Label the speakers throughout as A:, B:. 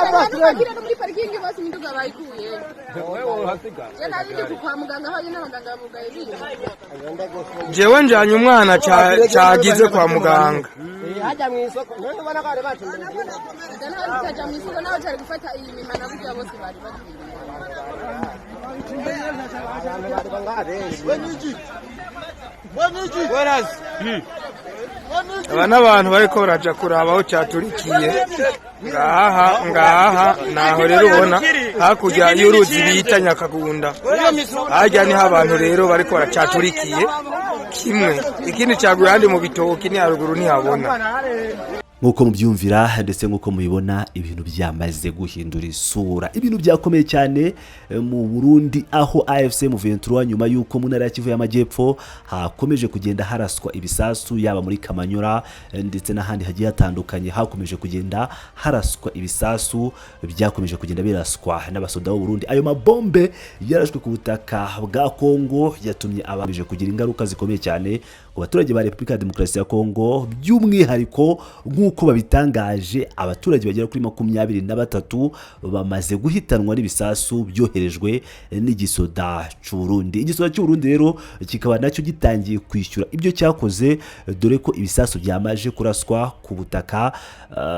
A: Bakira no muri parikingi bose imiduga bayikuye. Je nari ndi kwa muganga, aho nyine abaganga bugaye biyo.
B: Jewe njanye umwana cagize kwa muganga.
C: Hajya mu isoko none ubona ko bari batumye.
A: Naho zikaja mu isoko, naho cari gufata iyi mihana burya bose bari bagiye.
C: Abantu bari ngaha benshi.
B: Aba n'abantu bariko baraja kuraba aho caturikiye. Ngaha, ngaha naho rero ubona hakurya y'uruzi bita Nyakagunda, harya niho abantu rero bariko baracaturikiye. Kimwe ikindi caguye ahandi mu bitoki, ni haruguru ntihabona.
D: Nk'uko mubyumvira ndetse nk'uko mubibona, ibintu byamaze guhindura isura, ibintu byakomeye cyane mu Burundi, aho AFC M23, nyuma y'uko mu ntara ya Kivu y'Amajyepfo hakomeje kugenda haraswa ibisasu, yaba muri Kamanyora ndetse n'ahandi hagiye hatandukanye hakomeje kugenda haraswa ibisasu, byakomeje kugenda biraswa n'abasoda b'u Burundi. Ayo mabombe yarashwe ku butaka bwa Kongo yatumye abakomeje kugira ingaruka zikomeye cyane ku baturage ba Repubulika ya Demokarasi ya Kongo. By'umwihariko, nk'uko babitangaje, abaturage bagera kuri 23 bamaze guhitanwa n'ibisasu byoherejwe n'igisoda cy'u Burundi. Igisoda cy'u Burundi rero kikaba nacyo gitangiye kwishyura ibyo cyakoze, dore ko ibisasu byamaje kuraswa ku butaka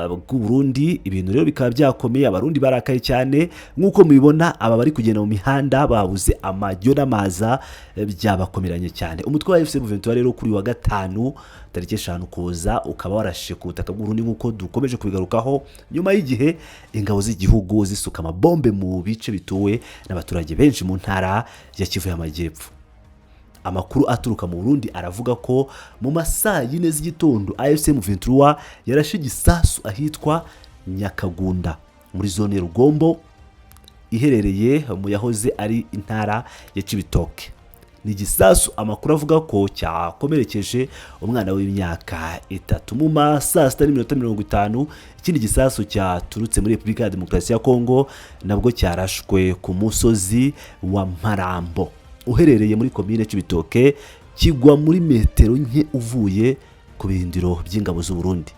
D: bw'u Burundi. Ibintu rero bikaba byakomeye, Abarundi barakaye cyane. Nk'uko mubibona, aba bari kugenda mu mihanda babuze amajyo n'amaza, byabakomeranye cyane. Umutwe wa AFC M23 rero kuri uyu wa gatanu tariki 5 Ukuboza ukaba warashe ku butaka bw'u Burundi, nk'uko dukomeje kubigarukaho, nyuma y'igihe ingabo z'igihugu zisuka amabombe mu bice bituwe n'abaturage benshi mu ntara ya Kivu y'Amajyepfo. Amakuru aturuka mu Burundi aravuga ko mu masaa 4 z'igitondo AFC M23 yarashe igisasu ahitwa Nyakagunda muri zone Rugombo iherereye mu yahoze ari intara ya Cibitoke. Ni igisasu amakuru avuga ko cyakomerekeje umwana w'imyaka 3. Mu ma saa 6:50, ikindi gisasu cyaturutse muri Repubulika ya Demokarasi ya Kongo nabwo cyarashwe ku musozi wa Marambo uherereye muri komine Cibitoke, kigwa muri metero nke uvuye ku birindiro by'ingabo z'u Burundi.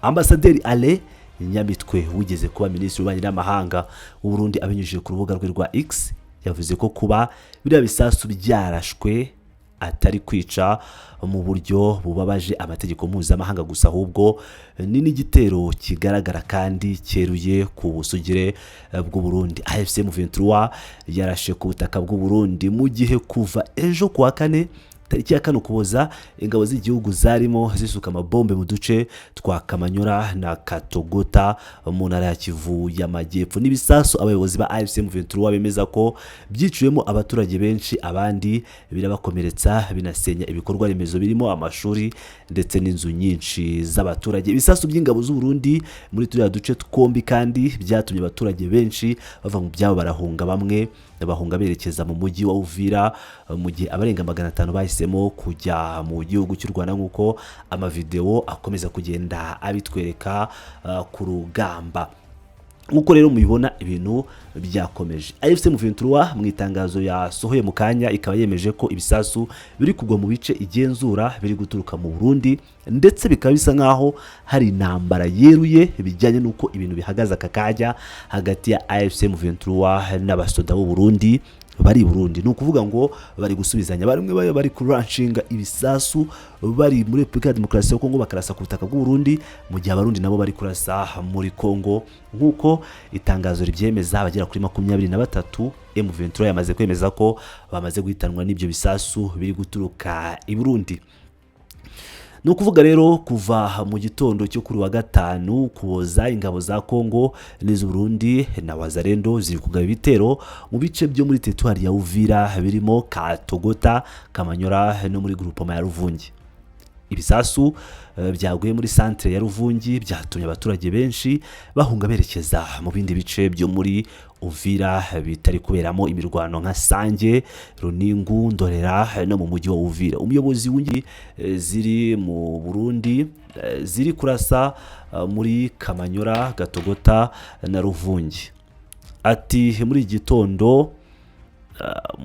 D: Ambasaderi Ale Nyamitwe, wigeze kuba minisitiri w'ububanyi n'amahanga w'u Burundi, abinyujije ku rubuga rwe rwa X yavuze ko kuba biriya bisasu byarashwe atari kwica mu buryo bubabaje amategeko mpuzamahanga gusa, ahubwo ni n'igitero kigaragara kandi cyeruye ku busugire bw'u Burundi. AFC M23 yarashe ku butaka bw'u Burundi mu gihe kuva ejo kuwa kane tariki ya 4 Ukuboza ingabo z'igihugu zarimo zisuka amabombe mu duce twa Kamanyora na Katogota mu ntara ya Kivu y'Amajyepfo, n'ibisasu abayobozi ba AFC M23 bemeza ko byiciwemo abaturage benshi, abandi birabakomeretsa, binasenya ibikorwa remezo birimo amashuri ndetse n'inzu nyinshi z'abaturage. Ibisasu by'ingabo z'u Burundi muri turiya duce twombi kandi byatumye abaturage benshi bava mu byabo barahunga, bamwe bahunga berekeza mu mujyi wa Uvira, mu gihe abarenga 500 bahisemo kujya mu gihugu cy'u Rwanda, nk'uko amavideo akomeza kugenda abitwereka ku rugamba. Nk'uko rero mubibona, ibintu byakomeje. AFC M23 mu itangazo yasohoye mu kanya ikaba yemeje ko ibisasu biri kugwa mu bice igenzura biri guturuka mu Burundi, ndetse bikaba bisa nkaho hari intambara yeruye bijyanye n'uko ibintu bihagaze aka kanya hagati ya AFC M23 n'abasoda b'u Burundi bari i Burundi. Ni ukuvuga ngo bari gusubizanya, bamwe bari kuranshinga ibisasu bari muri Repubulika ya Demokarasi ya Kongo bakarasa ku butaka bw'u Burundi, mu gihe Abarundi nabo bari kurasa muri Kongo. Nk'uko itangazo ribyemeza, abagera kuri 23 M23 yamaze kwemeza ko bamaze guhitanwa n'ibyo bisasu biri guturuka i Burundi. Ni ukuvuga rero kuva mu gitondo cyo kuri wa gatanu Kuboza, ingabo za Kongo n'iz'u Burundi na Wazalendo ziri kugaba ibitero mu bice byo muri teritwari ya Uvira birimo Katogota, Kamanyora no muri grupoma ya Ruvungi. Ibisasu byaguye muri santere ya Ruvungi byatumye abaturage benshi bahunga berekeza mu bindi bice byo muri Uvira bitari kuberamo imirwano nka Sange, Runingu, Ndorera no mu mujyi wa Uvira. Umuyobozi w'ingabo ziri mu Burundi ziri kurasa muri Kamanyora, Gatogota na Ruvungi ati: "Muri iki gitondo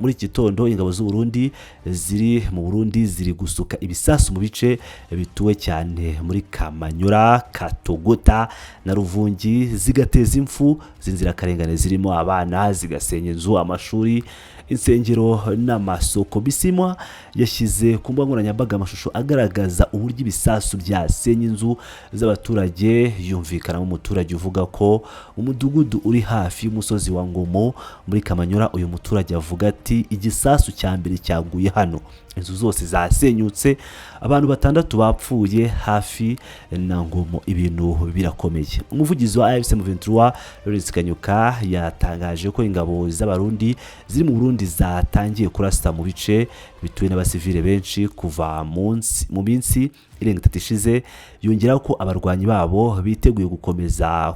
D: Muri iki gitondo ingabo z'u Burundi ziri mu Burundi ziri gusuka ibisasu mu bice bituwe cyane muri Kamanyura, Katogota na Ruvungi, zigateza impfu z'inzirakarengane zirimo abana, zigasenya inzu, amashuri, insengero n'amasoko. Bisimwa yashyize ku mbuga nkoranyambaga amashusho agaragaza uburyo ibisasu byasenye inzu z'abaturage, yumvikanamo umuturage uvuga ko umudugudu uri hafi y'umusozi wa Ngomo muri Kamanyura. Uyu muturage avuga ati: "Igisasu cya mbere cyaguye hano, inzu zose zasenyutse, abantu 6 bapfuye hafi na Ngomo, ibintu birakomeye." Umuvugizi wa AFC M23 Lawrence Kanyuka yatangaje ko ingabo z'Abarundi ziri mu Burundi zatangiye kurasa mu bice bituwe n'abasivile benshi kuva mu minsi irenga 3 ishize. Yongeraho ko abarwanyi babo biteguye gukomeza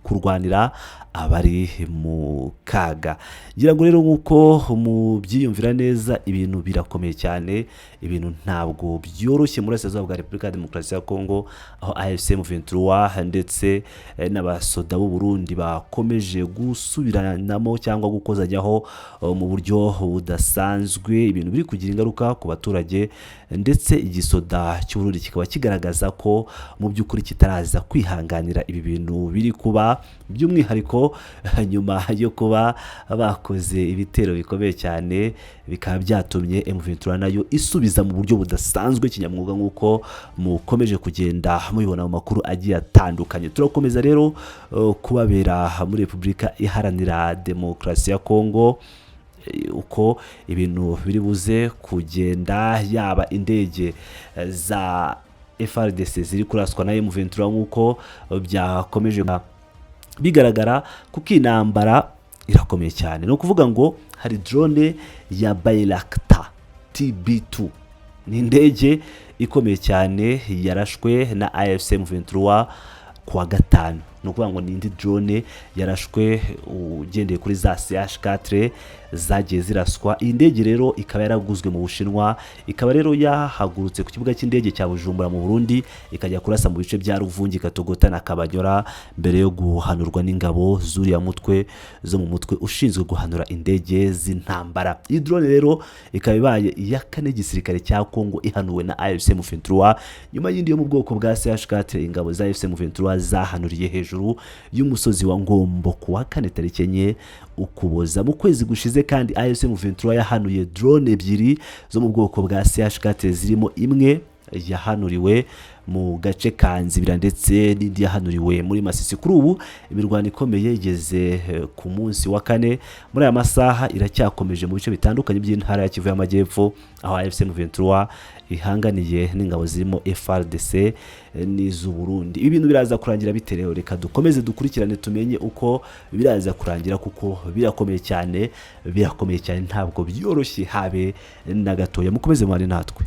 D: kurwanira abari mu kaga. Ngira ngo rero nk'uko mubyiyumvira neza, ibintu birakomeye cyane, ibintu ntabwo byoroshye muri Burasirazuba bwa Repubulika ya Demokarasi ya Kongo, aho AFC M23 ndetse n'abasoda b'u Burundi bakomeje gusubiranamo cyangwa gukozanyaho mu buryo budasanzwe, ibintu biri kugira ingaruka ku baturage, ndetse igisoda cy'u Burundi kikaba kigaragaza ko mu by'ukuri kitaraza kwihanganira ibi bintu biri kuba, by'umwihariko nyuma yo kuba bakoze ibitero bikomeye cyane, bikaba byatumye M23 nayo isubiza mu buryo budasanzwe kinyamwuga, nk'uko mukomeje kugenda mubibona mu makuru agiye atandukanye. Turakomeza rero kubabera muri Repubulika Iharanira Demokarasi ya Kongo uko ibintu biri buze kugenda, yaba indege za FARDC ziri kuraswa na M23 nk'uko byakomeje bigaragara, kuko intambara irakomeye cyane. Ni ukuvuga ngo hari drone ya Bayraktar TB2, ni indege ikomeye cyane yarashwe na AFC M23 kuwa gatanu. Ni ukuvuga ngo ni indi drone yarashwe ugendeye kuri za CH4 zagiye ziraswa. Iyi ndege rero ikaba yaraguzwe mu Bushinwa, ikaba rero yahagurutse ku kibuga cy'indege cya Bujumbura mu Burundi, ikajya kurasa mu bice bya Ruvungi, Katogota na Kabanyora, mbere yo guhanurwa n'ingabo z'uriya mutwe zo mu mutwe ushinzwe guhanura indege z'intambara. Iyi drone rero ikaba ibaye iya kane igisirikare cya Kongo ihanuwe na AFC M23, nyuma y'indi yo mu bwoko bwa CH4 ingabo za AFC M23 zahanuriye hejuru y'umusozi wa Ngombo ku wa kane tariki 4 Ukuboza. Mu kwezi gushize kandi AFC M23 yahanuye drone ebyiri zo mu bwoko bwa CH4, zirimo imwe yahanuriwe mu gace ka Nzibira ndetse n'indi yahanuriwe muri Masisi. Kuri ubu imirwano ikomeye igeze ku munsi wa kane, muri aya masaha iracyakomeje mu bice bitandukanye by'intara ya Kivu y'Amajyepfo, aho AFC M23 ihanganiye n'ingabo zirimo FARDC n'iz'u Burundi. Ibi bintu biraza kurangira bite rero? Reka dukomeze dukurikirane tumenye uko biraza kurangira, kuko birakomeye cyane, birakomeye cyane, ntabwo byoroshye habe na gatoya. Mukomeze mubane natwe.